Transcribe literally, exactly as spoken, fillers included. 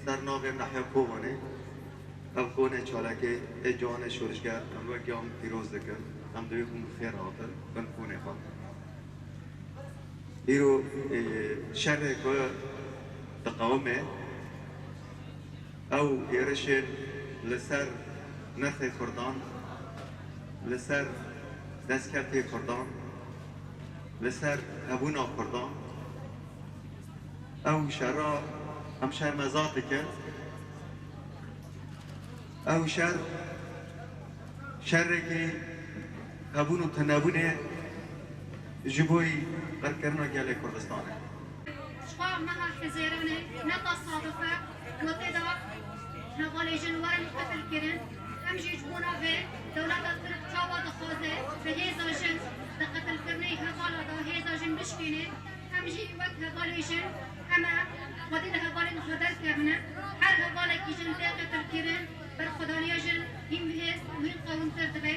Ser navê Mehya Kovanê, ev konê çalakê ê ciwanê şorişger, em wek yan pîroz dikin, em divê hûn bi xêr hatin, bin konê xwe. Îro, e, şerê ku diqewime, ew êrişên li ser nirxê Kurdan, li ser destkeftê Kurdan, li ser hebûna Kurdan, ew şera em şermezar dikin. Ew şer, şerekî hebûn û tunebûnê ji bo qirkirina gelê Kurdistanê. Ji xwe meha Hizêranê ne tesaduf e, ku tê de hevalê jin werin qetil kirin. Em jî ji bona vê dewleta Tirk çawa dixwaze bi hêza jin di qetilkirinê hevala de hêza jin bişkêne. Em jî wek hevalê jin, em e xwedî li hevalên xwe derkevine. Her hevalekî jin tê qetilkirin, berxwedaniya jin hîn bihêz û hîn qewimtir dibe.